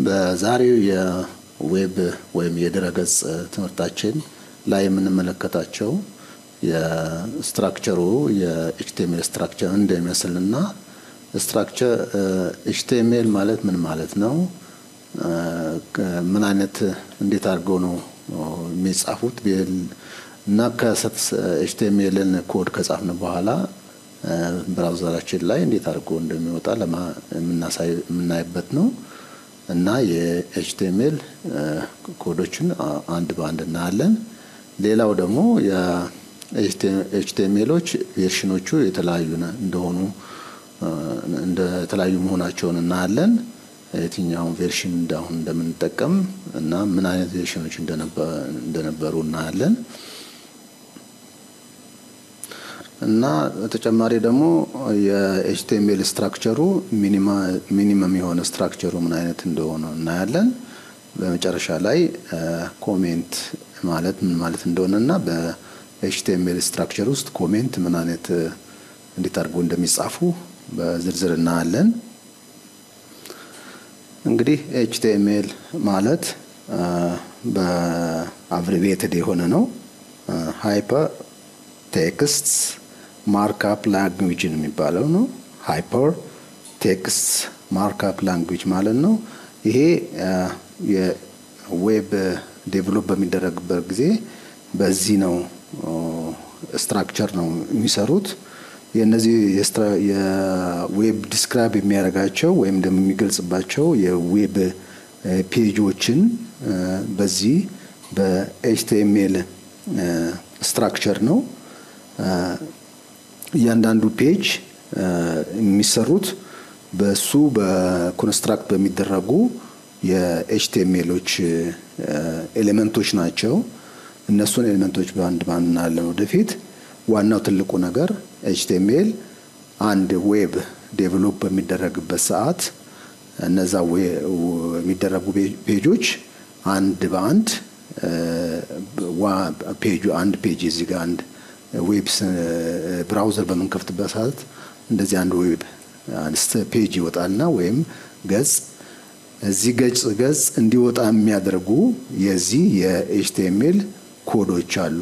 በዛሬው የ web ወይም የድረገጽ ትምህርታችን ላይ የምንመለከታቸው የ structure ኡ የ HTML structure እንደሚመስልና structure HTML ማለት ምን ማለት ነው፣ ምን አይነት እንዴት አድርገው ነው የሚጻፉት እና HTML ን ኮድ ከጻፍን በኋላ browser ኣችን ላይ እንዴት አድርጎ እንደሚወጣ የምናይበት ነው እና የ HTML ኮዶችን አንድ በአንድ እናያለን። ሌላው ደግሞ የ HTML ኦች version ኦቹ የተለያዩ እንደሆኑ የተለያዩ መሆናቸውን እናያለን። የትኛውን version እንዳሁን እንደምንጠቀም እና ምን አይነት version ኦች እንደነበሩ እናያለን። እና በተጨማሪ ደግሞ የ HTML structure ኡ minimum የሆነ structure ኡ ምን አይነት እንደሆነ እናያለን። በመጨረሻ ላይ comment ማለት ምን ማለት እንደሆነ እና በ HTML structure ውስጥ comment ምን አይነት እንዴት አድርጎ እንደሚጻፉ በዝርዝር እናያለን። እንግዲህ HTML ማለት በ abbreviated የሆነ ነው። Hyper Text Markup Language የሚባለው ነው። Hyper Text Markup Language ማለት ነው። ይሄ የ web develop በሚደረግበት ጊዜ በዚህ ነው structure ነው የሚሰሩት። የእነዚህ የ web describe የሚያደርጋቸው ወይም ደግሞ የሚገልጽባቸው የ web page ኦችን በዚህ በ HTML structure ነው። እያንዳንዱ page የሚሰሩት በሱ በ construct በሚደረጉ የ HTML ኦች element ኦች ናቸው። እነሱን element ኦች በአንድ በአንድ እናያለን ወደፊት። ዋናው ትልቁ ነገር HTML አንድ web develop በሚደረግበት ሰዓት እነዛ የሚደረጉ page ኦች አንድ በአንድ ፔጁ አንድ page እዚህ ጋር አንድ web browser በምንከፍትበት ሰዓት እንደዚህ አንድ web page ይወጣልና ወይም ገጽ እዚህ ገጽ እንዲወጣ የሚያደርጉ የዚህ የ HTML ኮዶች አሉ።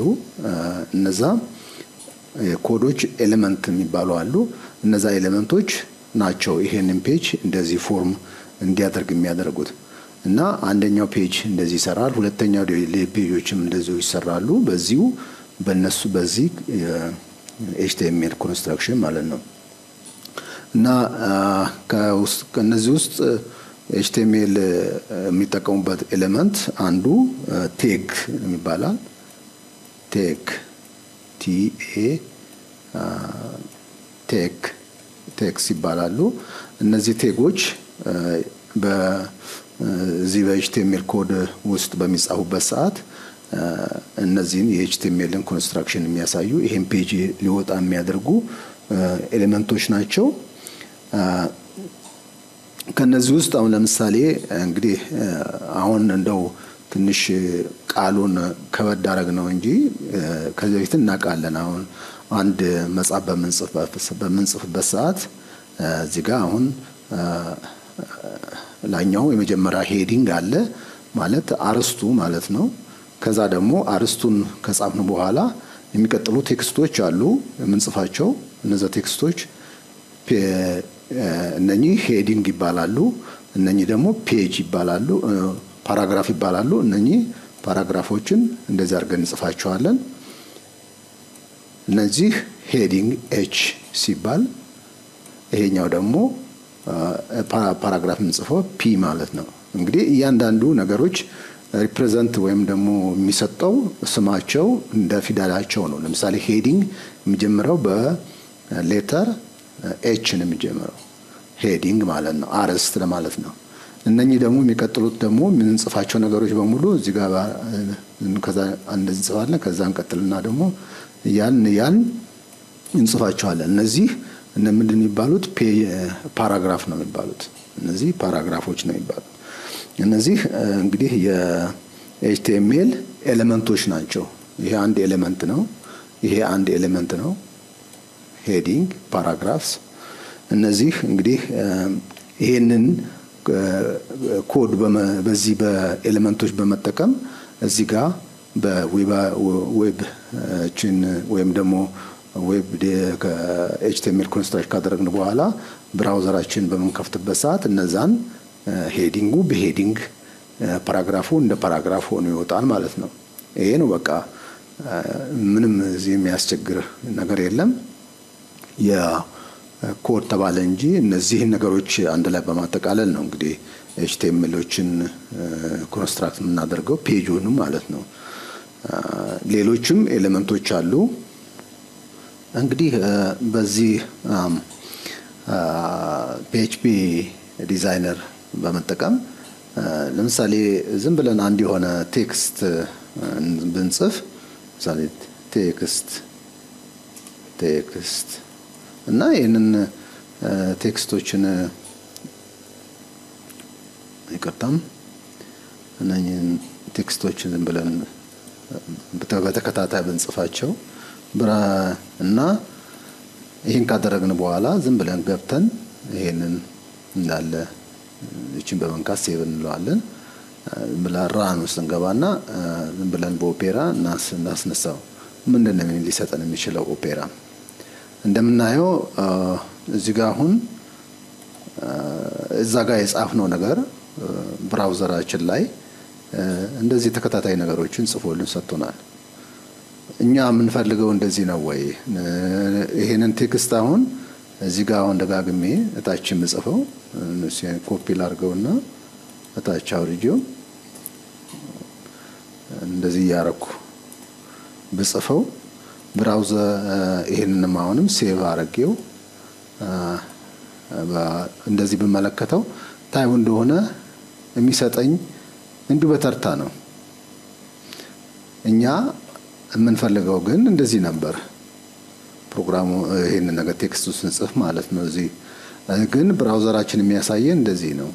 እነዛ ኮዶች element የሚባሉ አሉ። እነዛ element ኦች ናቸው ይሄንን page እንደዚህ form እንዲያደርግ የሚያደርጉት እና አንደኛው page እንደዚህ ይሰራል። ሁለተኛው page ኦችም እንደዚሁ ይሰራሉ። በዚሁ በእነሱ በዚህ HTML construction ማለት ነው። እና ከእነዚህ ውስጥ HTML የሚጠቀሙበት element አንዱ tag ይባላል። Tag TA tag tags ይባላሉ። እነዚህ tag ኦች በዚህ በ HTML code ውስጥ በሚጻፉበት ሰዓት እነዚህን የ HTML ን construction የሚያሳዩ ይሄን page ሊወጣ የሚያደርጉ element ኦች ናቸው። ከነዚህ ውስጥ አሁን ለምሳሌ እንግዲህ አሁን እንደው ትንሽ ቃሉን ከበድ አደረግ ነው እንጂ ከዚህ በፊት እናውቃለን። አሁን አንድ መጽሐፍ በምንጽፍበት ሰዓት እዚህ ጋር አሁን ላኛው የመጀመሪያ heading አለ ማለት አርስቱ ማለት ነው። ከዛ ደግሞ አርስቱን ከጻፍን በኋላ የሚቀጥሉ text ኦች አሉ የምንጽፋቸው። እነዛ text ኦች እነኚህ heading ይባላሉ። እነኚህ ደግሞ page ይባላሉ፣ paragraph ይባላሉ። እነኚህ paragraph ኦችን እንደዚህ አድርገን እንጽፋቸዋለን። እነዚህ heading H ሲባል ይሄኛው ደግሞ paragraph የምንጽፈው P ማለት ነው። እንግዲህ እያንዳንዱ ነገሮች represent ወይም ደግሞ የሚሰጠው ስማቸው እንደ ፊደላቸው ነው። ለምሳሌ heading የሚጀምረው በ letter H ነው የሚጀምረው heading ማለት ነው፣ አርዕስት ለማለት ነው። እነኚህ ደግሞ የሚቀጥሉት ደግሞ የምንጽፋቸው ነገሮች በሙሉ እዚህ ጋር ከዛ እንደዚህ እንጽፋለን። ከዛ እንቀጥልና ደግሞ ያን እንጽፋቸዋለን። እነዚህ እነ ምንድን የሚባሉት paragraph ነው የሚባሉት። እነዚህ paragraph ኦች ነው የሚባሉት። እነዚህ እንግዲህ የ HTML element ኦች ናቸው። ይሄ አንድ element ነው። ይሄ አንድ element ነው። Heading፣ paragraphs እነዚህ እንግዲህ ይሄንን ኮድ በዚህ በ element ኦች በመጠቀም እዚህ ጋር በ web ችን ወይም ደግሞ web HTML construct ካደረግን በኋላ browser ኣችን በምንከፍትበት ሰዓት እነዛን heading ኡ በ heading፣ paragraph ኡ እንደ paragraph ሆኖ ይወጣል ማለት ነው። ይሄ ነው በቃ፣ ምንም እዚህ የሚያስቸግር ነገር የለም። የኮድ ተባለ እንጂ እነዚህን ነገሮች አንድ ላይ በማጠቃለል ነው እንግዲህ HTML ኦችን construct የምናደርገው page ኡን ማለት ነው። ሌሎችም element ኦች አሉ። እንግዲህ በዚህ PHP Designer በመጠቀም ለምሳሌ ዝም ብለን አንድ የሆነ text ብንጽፍ፣ ለምሳሌ text እና ይህንን text ኦችን፣ ይቅርታም፣ እነኝህን text ኦችን ዝም ብለን በተከታታይ ብንጽፋቸው እና ይህን ካደረግን በኋላ ዝም ብለን ገብተን ይሄንን እንዳለ ይችን በመንካት save እንለዋለን። ዝም ብለን run ውስጥ እንገባና ዝም ብለን በ Opera እናስነሳው። ምንድን ነው ሊሰጠን የሚችለው Opera? እንደምናየው እዚህ ጋር አሁን እዛ ጋር የጻፍነው ነገር browser ኣችን ላይ እንደዚህ ተከታታይ ነገሮችን ጽፎልን ሰጥቶናል። እኛ የምንፈልገው እንደዚህ ነው ወይ? ይሄንን text አሁን እዚህ ጋር አሁን ደጋግሜ እታች የምጽፈው ኮፒ ላድርገውና እታች አውርጄው እንደዚህ እያረኩ ብጽፈው browser ይሄንንም አሁንም save አረጌው እንደዚህ ብመለከተው ታዩ እንደሆነ የሚሰጠኝ እንዲሁ በተርታ ነው። እኛ የምንፈልገው ግን እንደዚህ ነበር። ፕሮግራሙ ይሄንን ነገር text ኡ ስንጽፍ ማለት ነው። እዚህ ግን browser ኣችን የሚያሳየን እንደዚህ ነው።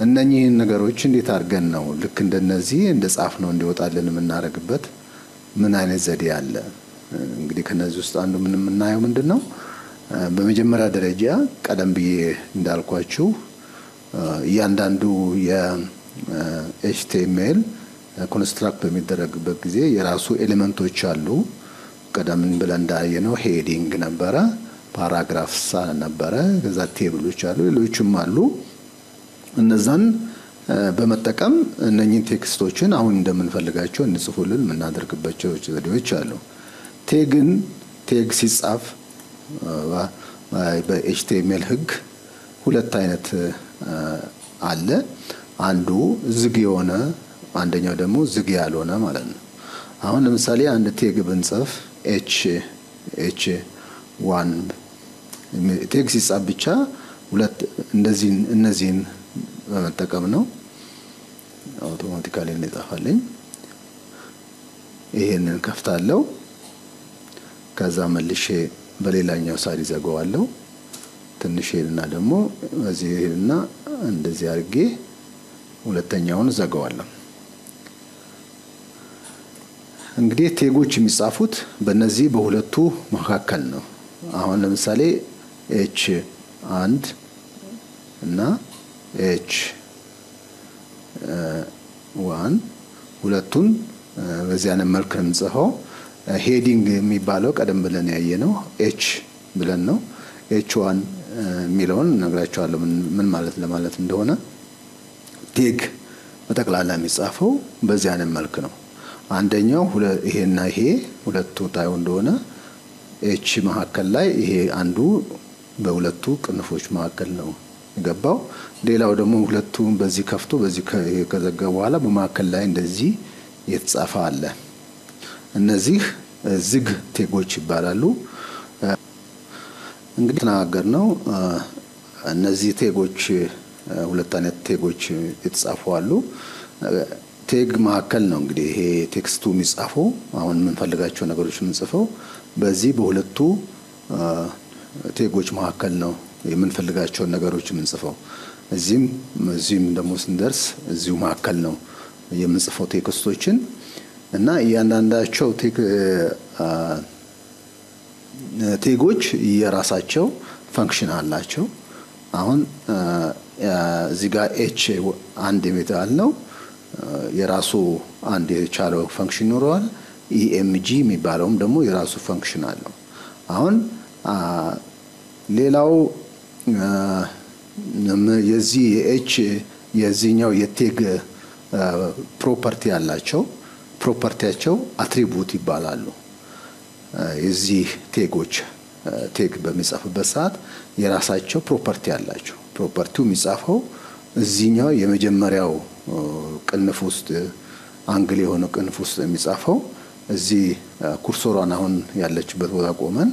እነኚህን ነገሮች እንዴት አድርገን ነው ልክ እንደነዚህ እንደ ጻፍ ነው እንዲወጣልን የምናደርግበት ምን አይነት ዘዴ አለ? እንግዲህ ከነዚህ ውስጥ አንዱ ምን የምናየው ምንድን ነው? በመጀመሪያ ደረጃ ቀደም ብዬ እንዳልኳችሁ እያንዳንዱ የ HTML construct በሚደረግበት ጊዜ የራሱ element ኦች አሉ። ቀደም ብለን እንዳየነው heading ነበረ፣ paragraph ነበረ፣ ከዛ table ኦች አሉ፣ ሌሎችም አሉ። እነዛን በመጠቀም እነኚህን text ኦችን አሁን እንደምንፈልጋቸው እንጽፉልን የምናደርግባቸው ዘዴዎች አሉ። Tag ን tag ሲጻፍ በ HTML ህግ ሁለት አይነት አለ። አንዱ ዝግ የሆነ፣ አንደኛው ደግሞ ዝግ ያልሆነ ማለት ነው። አሁን ለምሳሌ አንድ tag ብንጽፍ h1 tag ሲጻፍ ብቻ ሁለት እንደዚህ እነዚህን በመጠቀም ነው። Automatically እንጻፋለኝ። ይሄንን ከፍታለሁ። ከዛ መልሼ በሌላኛው side ይዘጋዋለሁ። ትንሽ ሄድና ደግሞ በዚህ ሄድና እንደዚህ አድርጌ ሁለተኛውን ዘጋዋለሁ። እንግዲህ tag ኦች የሚጻፉት በእነዚህ በሁለቱ መካከል ነው። አሁን ለምሳሌ h1 እና h1 ሁለቱን በዚህ አይነት መልክ ነው የምንጽፈው። Heading የሚባለው ቀደም ብለን ያየነው h ብለን ነው። h1 የሚለውን እነግራቸዋለሁ ምን ማለት ለማለት እንደሆነ። Tag በጠቅላላ የሚጻፈው በዚህ አይነት መልክ ነው። አንደኛው ይሄና ይሄ ሁለቱ ታዩ እንደሆነ h መካከል ላይ ይሄ አንዱ በሁለቱ ቅንፎች መካከል ነው የገባው። ሌላው ደግሞ ሁለቱን በዚህ ከፍቶ በዚህ ከዘጋ በኋላ በመካከል ላይ እንደዚህ የተጻፈ አለ። እነዚህ ዝግ tag ኦች ይባላሉ። እንግዲህ ተናገር ነው፣ እነዚህ tag ኦች ሁለት አይነት tag ኦች የተጻፉ አሉ። Tag መካከል ነው እንግዲህ ይሄ text ኡ የሚጻፈው፣ አሁን የምንፈልጋቸው ነገሮች የምንጽፈው በዚህ በሁለቱ tag ኦች መካከል ነው የምንፈልጋቸውን ነገሮች የምንጽፈው። እዚህም ደግሞ ስንደርስ እዚሁ መካከል ነው የምንጽፈው text ኦችን። እና እያንዳንዳቸው tag ኦች የራሳቸው function አላቸው። አሁን እዚህ ጋር H አንድ የሚባል ነው፣ የራሱ አንድ የቻለው function ይኖረዋል። img የሚባለውም ደግሞ የራሱ function አለው። አሁን ሌላው የዚህ የ H የዚህኛው የ tag property ያላቸው property ያቸው attribute ይባላሉ። የዚህ tag ኦች tag በሚጻፍበት ሰዓት የራሳቸው property አላቸው። Property ው የሚጻፈው እዚህኛው የመጀመሪያው ቅንፍ ውስጥ፣ angle የሆነው ቅንፍ ውስጥ የሚጻፈው። እዚህ cursor ሯን አሁን ያለችበት ቦታ ቆመን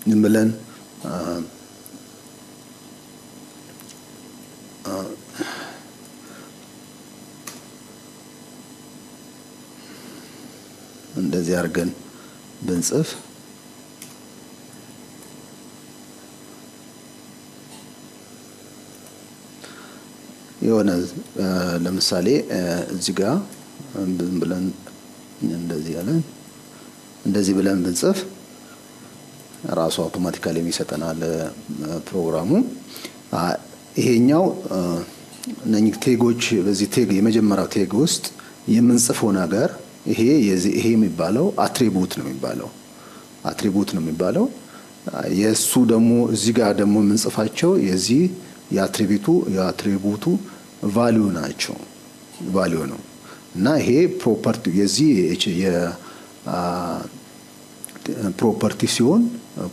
ዝም ብለን እንደዚህ አድርገን ብንጽፍ የሆነ ለምሳሌ እዚህ ጋር ዝም ብለን እንደዚህ ያለን እንደዚህ ብለን ብንጽፍ ራሱ automatically የሚሰጠናል ፕሮግራሙ። ይሄኛው እነኚህ tag ኦች በዚህ tag የመጀመሪያው tag ውስጥ የምንጽፈው ነገር ይሄ ይሄ የሚባለው attribute ነው የሚባለው፣ attribute ነው የሚባለው። የእሱ ደግሞ እዚህ ጋር ደግሞ የምንጽፋቸው የዚህ የ attribute ኡ value ናቸው፣ value ነው። እና ይሄ property የዚህ የ property ሲሆን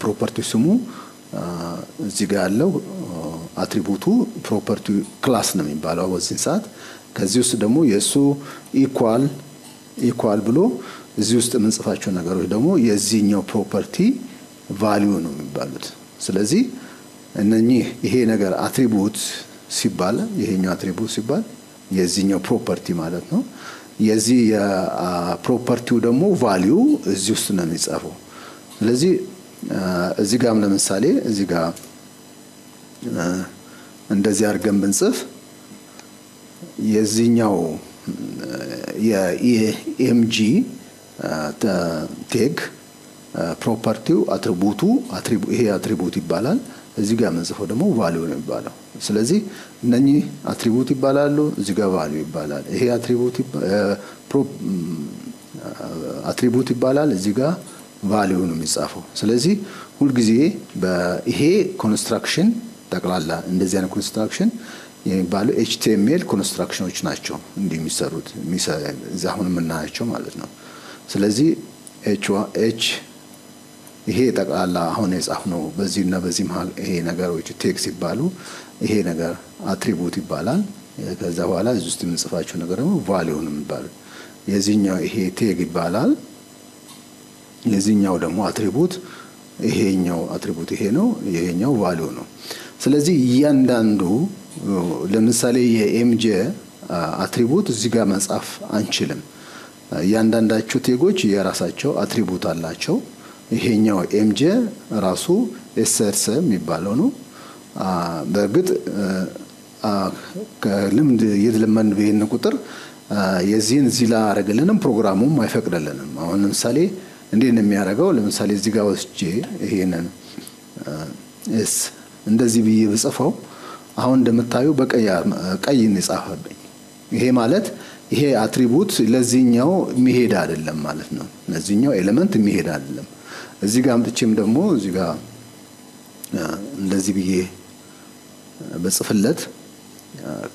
property ስሙ እዚህ ጋር ያለው attribute ኡ property class ነው የሚባለው በዚህ ሰዓት። ከዚህ ውስጥ ደግሞ የእሱ equal equal ብሎ እዚህ ውስጥ የምንጽፋቸው ነገሮች ደግሞ የዚህኛው property value ነው የሚባሉት። ስለዚህ እነኚህ ይሄ ነገር attribute ሲባል፣ ይሄኛው attribute ሲባል የዚህኛው property ማለት ነው። የዚህ የ property ው ደግሞ value እዚህ ውስጥ ነው የሚጻፈው። ስለዚህ እዚህ ጋርም ለምሳሌ እዚህ ጋር እንደዚህ አድርገን ብንጽፍ የዚህኛው የ img tag property ው attribute ኡ ይሄ attribute ይባላል። እዚህ ጋር የምንጽፈው ደግሞ value ነው የሚባለው። ስለዚህ እነኚህ attribute ይባላሉ፣ እዚህ ጋር value ይባላል። ይሄ attribute ይባላል፣ እዚህ ጋር value ነው የሚጻፈው። ስለዚህ ሁልጊዜ ይሄ construction ጠቅላላ እንደዚህ አይነት construction የሚባሉ HTML construction ኦች ናቸው እንዲህ የሚሰሩት እዚህ አሁን የምናያቸው ማለት ነው። ስለዚህ H ይሄ ጠቅላላ አሁን የጻፍነው በዚህና በዚህ መሀል ይሄ ነገሮች tag ሲባሉ ይሄ ነገር attribute ይባላል። ከዛ በኋላ እዚህ ውስጥ የምንጽፋቸው ነገር ደግሞ value ነው የሚባሉት። የዚህኛው ይሄ tag ይባላል። የዚህኛው ደግሞ attribute ይሄኛው attribute ይሄ ነው፣ ይሄኛው value ነው። ስለዚህ እያንዳንዱ ለምሳሌ የ img attribute እዚህ ጋር መጻፍ አንችልም። እያንዳንዳቸው tag ኦች የራሳቸው attribute አላቸው። ይሄኛው img ራሱ src የሚባለው ነው። በእርግጥ ከልምድ እየተለመድን በሄድን ቁጥር የዚህን እዚህ ላይ አያደርግልንም፣ ፕሮግራሙም አይፈቅድልንም። አሁን ለምሳሌ እንዴት ነው የሚያደርገው? ለምሳሌ እዚህ ጋር ወስጄ ይሄንን s እንደዚህ ብዬ ብጽፈው አሁን እንደምታዩ በቀይ ቀይ ነው የጻፈብኝ። ይሄ ማለት ይሄ attribute ለዚህኛው የሚሄድ አይደለም ማለት ነው። ለዚህኛው element የሚሄድ አይደለም። እዚህ ጋር አምጥቼም ደግሞ እዚህ ጋር እንደዚህ ብዬ ብጽፍለት፣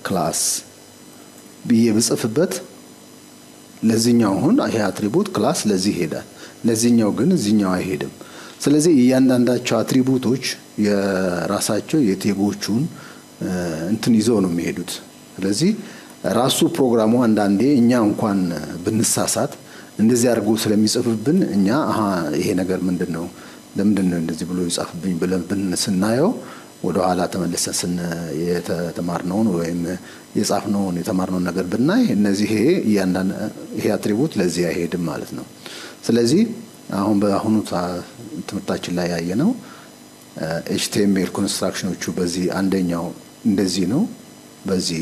class ብዬ ብጽፍበት ለዚህኛው አሁን ይሄ attribute class ለዚህ ይሄዳል። ለዚህኛው ግን እዚህኛው አይሄድም። ስለዚህ እያንዳንዳቸው attribute ኦች የራሳቸው የ tag ኦቹን እንትን ይዘው ነው የሚሄዱት። ስለዚህ ራሱ ፕሮግራሙ አንዳንዴ እኛ እንኳን ብንሳሳት እንደዚህ አድርጎ ስለሚጽፍብን እኛ አሀ ይሄ ነገር ምንድን ነው፣ ለምንድን ነው እንደዚህ ብሎ ይጻፍብኝ ብለን ስናየው ወደ ኋላ ተመልሰን የተማርነውን ወይም የጻፍነውን የተማርነውን ነገር ብናይ እነዚህ ይሄ እያንዳንድ ይሄ attribute ለዚህ አይሄድም ማለት ነው። ስለዚህ አሁን በአሁኑ ትምህርታችን ላይ ያየነው HTML construction ኦቹ በዚህ አንደኛው እንደዚህ ነው። በዚህ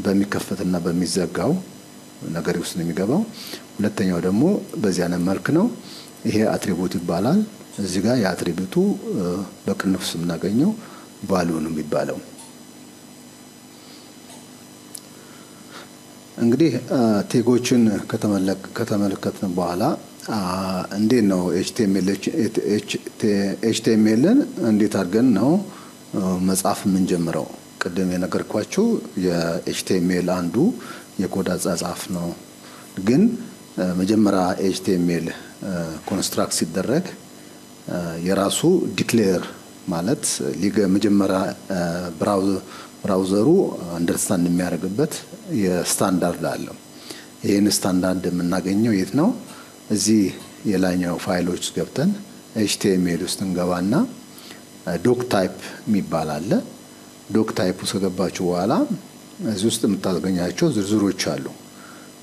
በሚከፈትና በሚዘጋው ነገር ውስጥ ነው የሚገባው። ሁለተኛው ደግሞ በዚህ አይነት መልክ ነው። ይሄ attribute ይባላል። እዚህ ጋር የ attribute ኡ በቅንፍ ውስጥ የምናገኘው value ነው የሚባለው። እንግዲህ tag ኦችን ከተመለከትን በኋላ እንዴት ነው HTML ን እንዴት አድርገን ነው መጻፍ የምንጀምረው? ቅድም የነገርኳችሁ የ HTML አንዱ የኮድ አጻጻፍ ነው። ግን መጀመሪያ HTML construct ሲደረግ የራሱ declare ማለት መጀመሪያ browser ኡ understand የሚያደርግበት የስታንዳርድ አለው። ይህን ስታንዳርድ የምናገኘው የት ነው? እዚህ የላይኛው ፋይሎች ውስጥ ገብተን HTML ውስጥ እንገባና doctype የሚባል አለ። Doctype ውስጥ ከገባችሁ በኋላ እዚህ ውስጥ የምታገኛቸው ዝርዝሮች አሉ።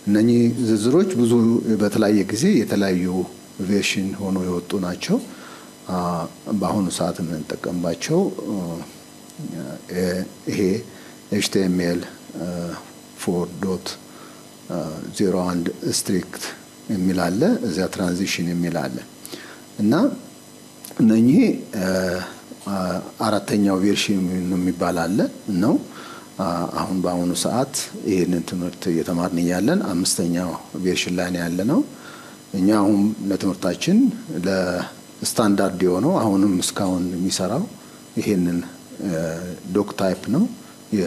እነኚህ ዝርዝሮች ብዙ በተለያየ ጊዜ የተለያዩ version ሆኖ የወጡ ናቸው። በአሁኑ ሰዓት የምንጠቀምባቸው ይሄ HTML 4.01 strict የሚል አለ፣ እዚያ transition የሚል አለ እና እነኚህ አራተኛው version የሚባል አለ ነው። አሁን በአሁኑ ሰዓት ይህንን ትምህርት እየተማርን እያለን አምስተኛው version ላይ ነው ያለ ነው። እኛ አሁን ለትምህርታችን ለስታንዳርድ የሆነው አሁንም እስካሁን የሚሰራው ይሄንን doctype ነው። የ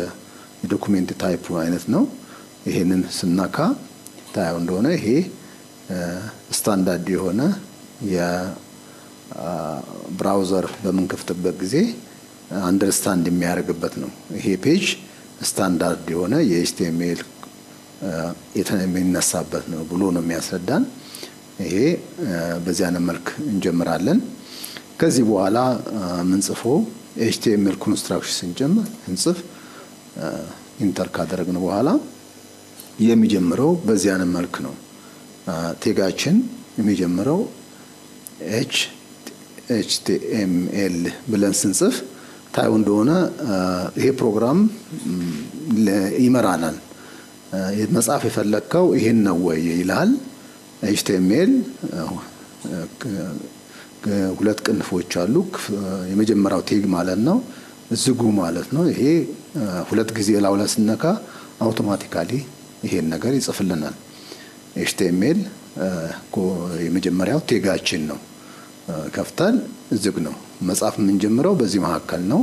document type አይነት ነው። ይሄንን ስናካ ታየው እንደሆነ ይሄ ስታንዳርድ የሆነ የ browser በምንከፍትበት ጊዜ understand የሚያደርግበት ነው። ይሄ page standard የሆነ የ HTML የሚነሳበት ነው ብሎ ነው የሚያስረዳን። ይሄ በዚያን መልክ እንጀምራለን። ከዚህ በኋላ ምንጽፈው HTML construction ስንጀምር እንጽፍ enter ካደረግን በኋላ የሚጀምረው በዚያን መልክ ነው። Tag ኣችን የሚጀምረው HTML ብለን ስንጽፍ ታዩ እንደሆነ ይሄ ፕሮግራም ይመራናል። መጻፍ የፈለግከው ይሄን ነው ወይ ይላል። HTML ሁለት ቅንፎች አሉ። የመጀመሪያው tag ማለት ነው፣ ዝጉ ማለት ነው። ይሄ ሁለት ጊዜ ላው ላይ ስነካ automatically ይሄን ነገር ይጽፍልናል። HTML የመጀመሪያው tag ኣችን ነው። ከፍታል ዝግ ነው። መጻፍ የምንጀምረው በዚህ መካከል ነው።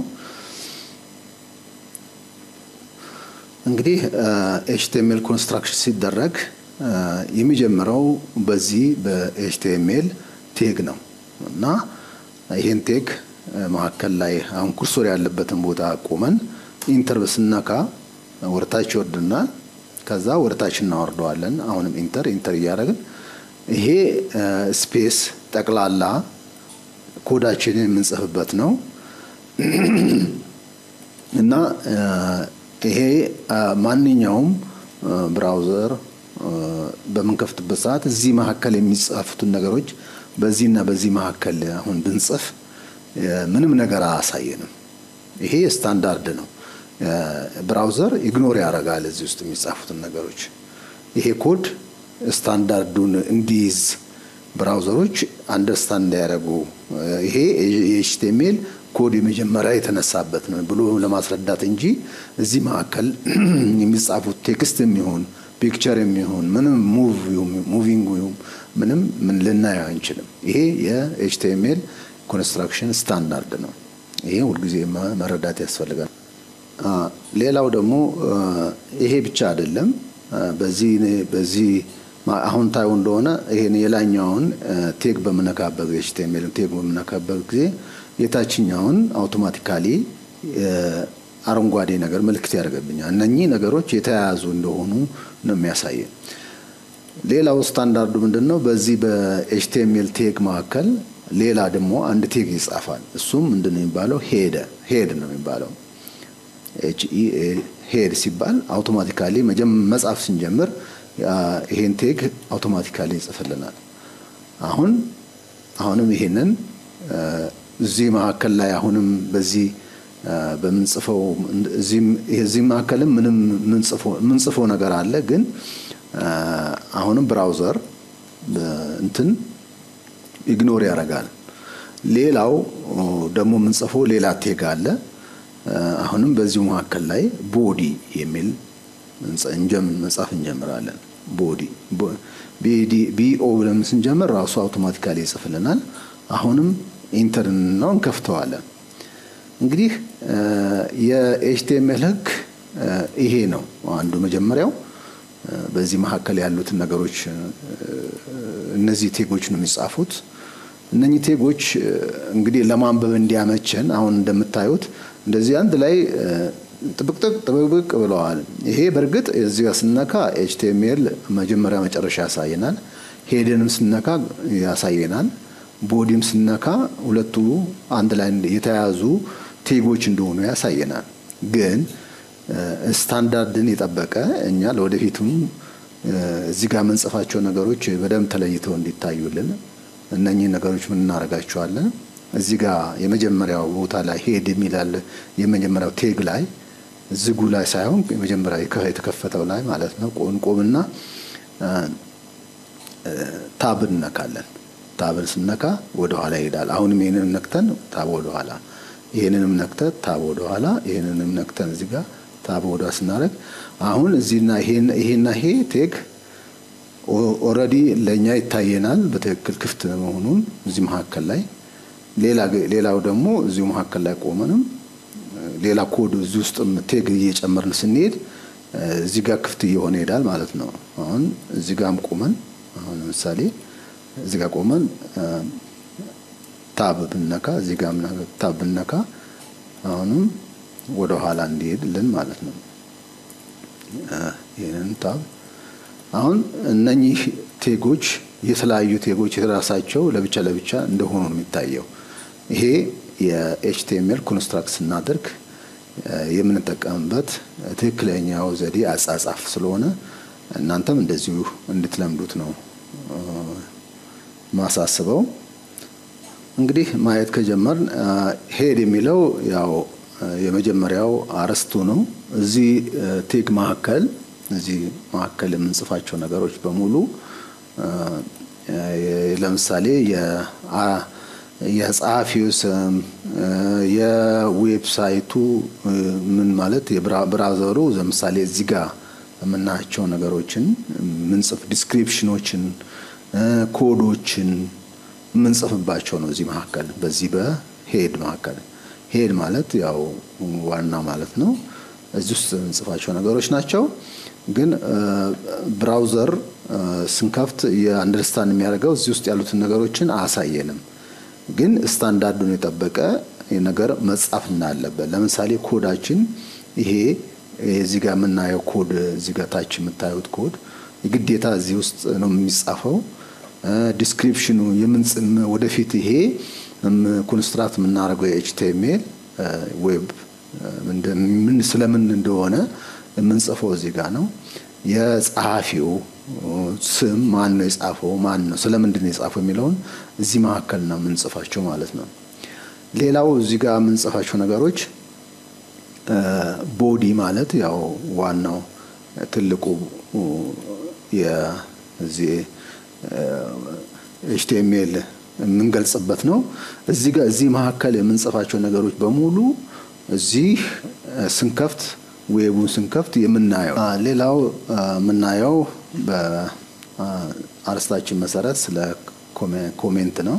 እንግዲህ HTML construction ሲደረግ የሚጀምረው በዚህ በ HTML tag ነው እና ይሄን tag መካከል ላይ አሁን cursor ያለበትን ቦታ ቆመን enter ስነካ ወደታች ይወርድናል። ከዛ ወደታች እናወርደዋለን። አሁንም enter enter እያደረግን ይሄ space ጠቅላላ ኮዳችንን የምንጽፍበት ነው እና ይሄ ማንኛውም browser በምንከፍትበት ሰዓት እዚህ መካከል የሚጻፉትን ነገሮች በዚህና በዚህ መካከል አሁን ብንጽፍ ምንም ነገር አያሳየንም። ይሄ ስታንዳርድ ነው። Browser ignore ያደርጋል እዚህ ውስጥ የሚጻፉትን ነገሮች። ይሄ code standard ኡን እንዲይዝ browser ኦች understand እንዲያደርጉ ይሄ የ HTML code የመጀመሪያ የተነሳበት ነው ብሎ ለማስረዳት እንጂ እዚህ መካከል የሚጻፉት text የሚሆን picture የሚሆን ምንም moving ምንም ምን ልናየው አንችልም። ይሄ የ HTML construction standard ነው። ይሄ ሁልጊዜ መረዳት ያስፈልጋል። ሌላው ደግሞ ይሄ ብቻ አይደለም። በዚህ አሁን ታዩ እንደሆነ ይሄን የላይኛውን tag በምነካበት HTML tag በምነካበት ጊዜ የታችኛውን automatically አረንጓዴ ነገር ምልክት ያደርገብኛል። እነኚህ ነገሮች የተያያዙ እንደሆኑ ነው የሚያሳየን። ሌላው ስታንዳርዱ ምንድነው? በዚህ በ HTML tag መካከል ሌላ ደግሞ አንድ tag ይጻፋል። እሱም ምንድነው የሚባለው? Head ነው የሚባለው። H E A head ሲባል automatically መጻፍ ስንጀምር ይሄን tag automatically ይጽፍልናል። አሁንም ይሄንን እዚህ መካከል ላይ አሁንም በዚህ በምንጽፈው እዚህ መካከልም ምንም ምንጽፈው ነገር አለ፣ ግን አሁንም browser እንትን ignore ያደርጋል። ሌላው ደግሞ ምንጽፈው ሌላ tag አለ። አሁንም በዚሁ መካከል ላይ body የሚል መጻፍ እንጀምራለን። Body BO ብለን ስንጀምር ራሱ automatically ይጽፍልናል። አሁንም enter ነው፣ እንከፍተዋለን። እንግዲህ የ HTML ህግ ይሄ ነው አንዱ መጀመሪያው። በዚህ መካከል ያሉትን ነገሮች እነዚህ tag ኦች ነው የሚጻፉት። እነኚህ tag ኦች እንግዲህ ለማንበብ እንዲያመቸን አሁን እንደምታዩት እንደዚህ አንድ ላይ ጥብቅጥቅ ጥብቅብቅ ብለዋል። ይሄ በእርግጥ እዚህ ጋር ስነካ HTML መጀመሪያ መጨረሻ ያሳየናል። Head ንም ስነካ ያሳየናል። Body ም ስነካ ሁለቱ አንድ ላይ የተያያዙ tag ኦች እንደሆኑ ያሳየናል። ግን ስታንዳርድን የጠበቀ እኛ ለወደፊቱም እዚህ ጋር የምንጽፋቸው ነገሮች በደንብ ተለይተው እንዲታዩልን እነኚህ ነገሮች ምን እናደርጋቸዋለን? እዚህ ጋር የመጀመሪያው ቦታ ላይ head የሚላል የመጀመሪያው tag ላይ፣ ዝጉ ላይ ሳይሆን የመጀመሪያው የተከፈተው ላይ ማለት ነው። ቆንቆምና tab እንነካለን። Tab ን ስነካ ወደ ኋላ ይሄዳል። አሁንም ይሄንንም ነክተን tab ወደ ኋላ፣ ይሄንንም ነክተን tab ወደ ኋላ፣ ይሄንንም ነክተን እዚህ ጋር tab ወደ ስናደርግ አሁን እዚህና ይሄና ይሄ tag already ለኛ ይታየናል በትክክል ክፍት መሆኑን እዚህ መካከል ላይ። ሌላው ደግሞ እዚሁ መካከል ላይ ቆመንም ሌላ ኮድ እዚህ ውስጥም tag እየጨመርን ስንሄድ እዚህ ጋር ክፍት እየሆነ ይሄዳል ማለት ነው። አሁን እዚህ ጋርም ቆመን፣ አሁን ለምሳሌ እዚህ ጋር ቆመን tab ብነካ፣ እዚህ ጋር tab ብነካ አሁንም ወደ ኋላ እንዲሄድልን ማለት ነው። ይህንን tab አሁን እነኚህ tag ኦች የተለያዩ tag ኦች የራሳቸው ለብቻ ለብቻ እንደሆኑ ነው የሚታየው። ይሄ የ HTML construct ስናደርግ የምንጠቀምበት ትክክለኛው ዘዴ አጻጻፍ ስለሆነ እናንተም እንደዚሁ እንድትለምዱት ነው ማሳስበው። እንግዲህ ማየት ከጀመርን head የሚለው ያው የመጀመሪያው አርዕስቱ ነው። እዚህ tag መካከል፣ እዚህ መካከል የምንጽፋቸው ነገሮች በሙሉ ለምሳሌ የጸሐፊው ስም፣ የ website ኡ ምን ማለት የ browser ኡ ለምሳሌ እዚህ ጋር የምናያቸው ነገሮችን ምንጽፍ፣ description ኦችን፣ ኮዶችን የምንጽፍባቸው ነው። እዚህ መካከል በዚህ በ head መካከል፣ head ማለት ያው ዋና ማለት ነው። እዚህ ውስጥ የምንጽፋቸው ነገሮች ናቸው። ግን browser ስንከፍት የ understand የሚያደርገው እዚህ ውስጥ ያሉትን ነገሮችን አያሳየንም። ግን ስታንዳርዱን የጠበቀ ነገር መጻፍ እንዳለበት፣ ለምሳሌ ኮዳችን ይሄ እዚህ ጋር የምናየው ኮድ፣ እዚህ ጋር ታች የምታዩት ኮድ ግዴታ እዚህ ውስጥ ነው የሚጻፈው። Description ኑ ወደፊት ይሄ construct የምናደርገው የ HTML web ምን ስለምን እንደሆነ የምንጽፈው እዚህ ጋር ነው። የጸሐፊው ስም፣ ማን ነው የጻፈው፣ ማን ነው፣ ስለምንድን ነው የጻፈው የሚለውን እዚህ መካከል ነው የምንጽፋቸው ማለት ነው። ሌላው እዚህ ጋር የምንጽፋቸው ነገሮች body ማለት ያው ዋናው ትልቁ የዚህ HTML የምንገልጽበት ነው። እዚህ ጋር እዚህ መካከል የምንጽፋቸው ነገሮች በሙሉ እዚህ ስንከፍት፣ web ኡን ስንከፍት የምናየው። ሌላው የምናየው በአርስታችን መሰረት ስለ comment ነው።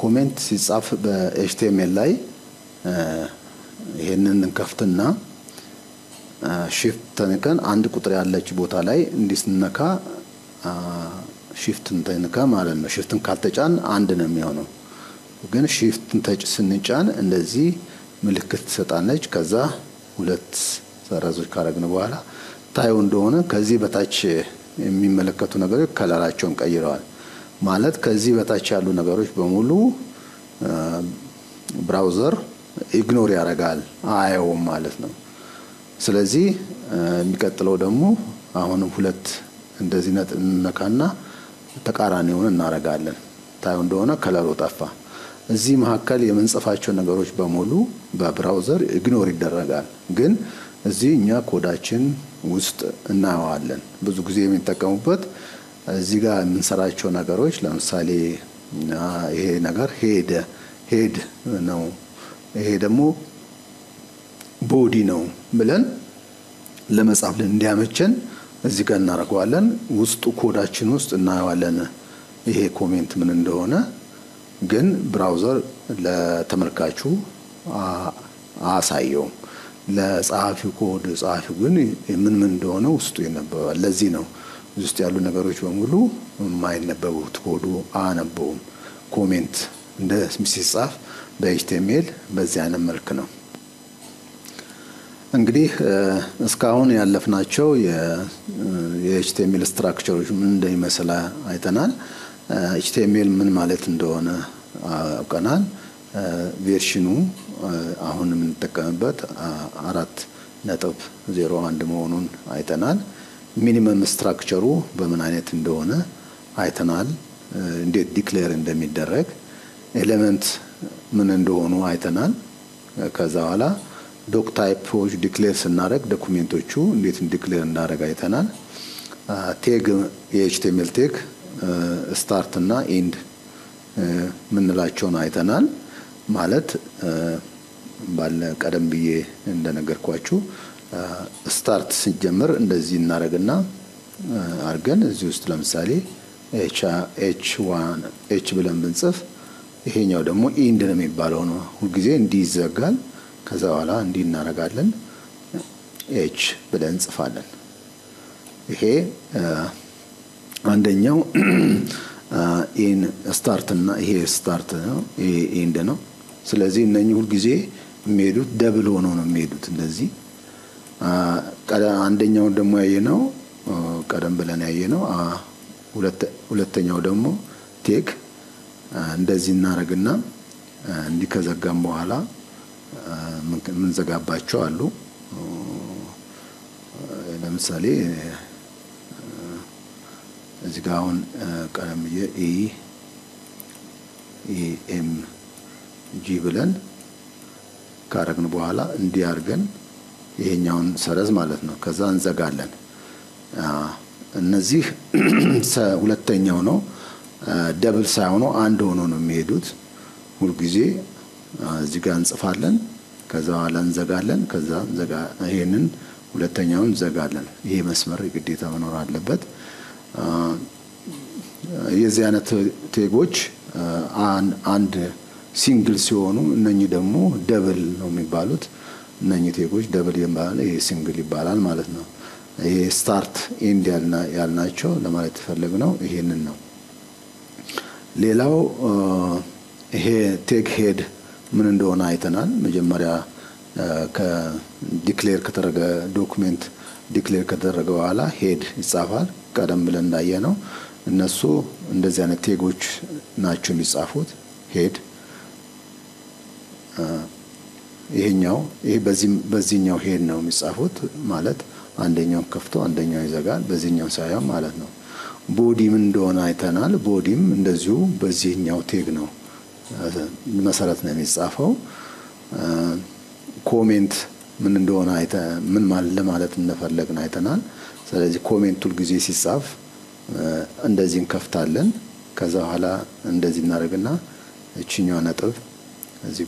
Comment ሲጻፍ በ HTML ላይ ይሄንን እንከፍትና shift ተንከን አንድ ቁጥር ያለች ቦታ ላይ እንዲህ ስንነካ፣ shift ን ተንከ ማለት ነው። Shift ን ካልተጫን አንድ ነው የሚሆነው። ግን shift ን ተጭ ስንጫን እንደዚህ ምልክት ትሰጣለች። ከዛ ሁለት ሰረዞች ካረግን በኋላ ታየው እንደሆነ ከዚህ በታች የሚመለከቱ ነገሮች color ኣቸውን ቀይረዋል። ማለት ከዚህ በታች ያሉ ነገሮች በሙሉ browser ignore ያደርጋል፣ አያየውም ማለት ነው። ስለዚህ የሚቀጥለው ደግሞ አሁንም ሁለት እንደዚህ ነጥብ እንነካና ተቃራኒውን እናደርጋለን። ታየው እንደሆነ color ኡ ጠፋ። እዚህ መካከል የምንጽፋቸው ነገሮች በሙሉ በ browser ignore ይደረጋል። ግን እዚህ እኛ ኮዳችን ውስጥ እናየዋለን። ብዙ ጊዜ የሚጠቀሙበት እዚህ ጋር የምንሰራቸው ነገሮች ለምሳሌ ይሄ ነገር head ነው። ይሄ ደግሞ Body ነው ብለን ለመጻፍ እንዲያመቸን እዚህ ጋር እናደርገዋለን። ውስጡ ኮዳችን ውስጥ እናየዋለን ይሄ comment ምን እንደሆነ። ግን browser ለተመልካቹ አያሳየውም። ለጸሐፊው፣ ኮድ ጸሐፊው ግን ምን ምን እንደሆነ ውስጡ ይነበባል። ለዚህ ነው ውስጥ ያሉ ነገሮች በሙሉ የማይነበቡት፣ ኮዱ አያነበውም። Comment እንደ ሲጻፍ በ HTML በዚህ አይነት መልክ ነው። እንግዲህ እስካሁን ያለፍናቸው የ HTML structure ኦች ምን እንደሚመስል አይተናል። HTML ምን ማለት እንደሆነ አውቀናል። Version ኑ አሁን የምንጠቀምበት 4.01 መሆኑን አይተናል። Minimum structure ሩ በምን አይነት እንደሆነ አይተናል። እንዴት declare እንደሚደረግ፣ element ምን እንደሆኑ አይተናል። ከዛ በኋላ doctype ኦች declare ስናደርግ document ኦቹ እንዴት declare እንዳደረግ አይተናል። Tag፣ የ HTML tag start እና end ምንላቸውን አይተናል። ማለት ባለ ቀደም ብዬ እንደነገርኳችሁ start ሲጀምር እንደዚህ እናደርግና አድርገን እዚህ ውስጥ ለምሳሌ H one H ብለን ብንጽፍ ይሄኛው ደግሞ end ነው የሚባለው ነው። ሁልጊዜ እንዲህ ይዘጋል። ከዛ በኋላ እንዲህ እናደርጋለን፣ H ብለን እንጽፋለን። ይሄ አንደኛው ኢን start እና ይሄ start ነው፣ ይሄ end ነው። ስለዚህ እነኚህ ሁልጊዜ የሚሄዱት double ሆኖ ነው የሚሄዱት እንደዚህ። አንደኛውን ደግሞ ያየነው፣ ቀደም ብለን ያየነው ሁለተኛው ደግሞ tag እንደዚህ እናደርግና እንዲህ ከዘጋም በኋላ የምንዘጋባቸው አሉ። ለምሳሌ እዚህ ጋር አሁን ቀደም ብዬ E M G ብለን ካረግን በኋላ እንዲህ አድርገን ይሄኛውን ሰረዝ ማለት ነው። ከዛ እንዘጋለን። እነዚህ ሁለተኛው ነው። Double ሳይሆኑ አንድ ሆኖ ነው የሚሄዱት። ሁልጊዜ እዚህ ጋር እንጽፋለን። ከዛ በኋላ እንዘጋለን። ከዛ ይሄንን ሁለተኛውን እንዘጋለን። ይሄ መስመር ግዴታ መኖር አለበት። የዚህ አይነት tag ኦች አንድ single ሲሆኑ እነኚህ ደግሞ double ነው የሚባሉት። እነኚህ tag ኦች double ይባላል፣ ይሄ single ይባላል ማለት ነው። ይሄ start end ያልናቸው ለማለት የፈለግነው ይሄንን ነው። ሌላው ይሄ tag head ምን እንደሆነ አይተናል። መጀመሪያ ከ declare ከተደረገ፣ document declare ከተደረገ በኋላ head ይጻፋል። ቀደም ብለን እንዳየነው እነሱ እንደዚህ አይነት tag ኦች ናቸው የሚጻፉት። Head ይሄኛው ይሄ በዚህኛው head ነው የሚጻፉት፣ ማለት አንደኛው ከፍቶ አንደኛው ይዘጋል፣ በዚህኛው ሳይሆን ማለት ነው። Body ምን እንደሆነ አይተናል። Body ም እንደዚሁ በዚህኛው tag ነው መሰረት ነው የሚጻፈው። Comment ምን እንደሆነ አይተ ምን ለማለት እንደፈለግን አይተናል። ስለዚህ comment ሁል ጊዜ ሲጻፍ እንደዚህ እንከፍታለን። ከዛ በኋላ እንደዚህ እናደርግና እችኛዋ ነጥብ እዚህ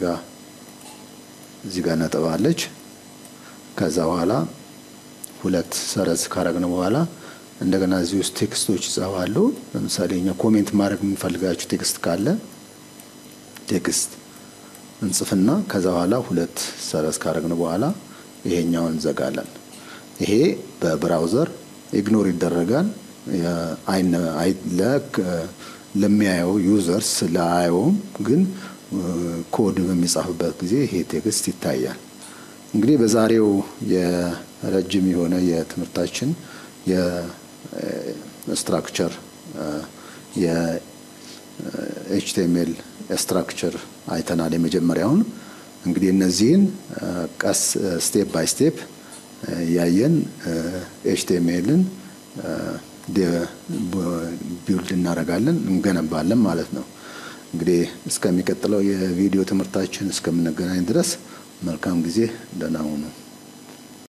ጋር ነጥብ አለች። ከዛ በኋላ ሁለት ሰረዝ ካረግን በኋላ እንደገና እዚህ ውስጥ text ኦች ይጻፋሉ። ለምሳሌ እኛ comment ማድረግ የምንፈልጋቸው text ካለ text እንጽፍና ከዛ በኋላ ሁለት ሰረዝ ካረግን በኋላ ይሄኛውን እንዘጋለን። ይሄ በ browser ignore ይደረጋል። ለሚያየው users ለአየውም፣ ግን ኮድ በሚጻፍበት ጊዜ ይሄ text ይታያል። እንግዲህ በዛሬው የረጅም የሆነ የትምህርታችን የ structure፣ የ HTML structure አይተናል። የመጀመሪያውን እንግዲህ እነዚህን ቀስ step by step ያየን HTML ን build እናደርጋለን፣ እንገነባለን ማለት ነው። እንግዲህ እስከሚቀጥለው የቪዲዮ ትምህርታችን እስከምንገናኝ ድረስ መልካም ጊዜ፣ ደህና ሁኑ።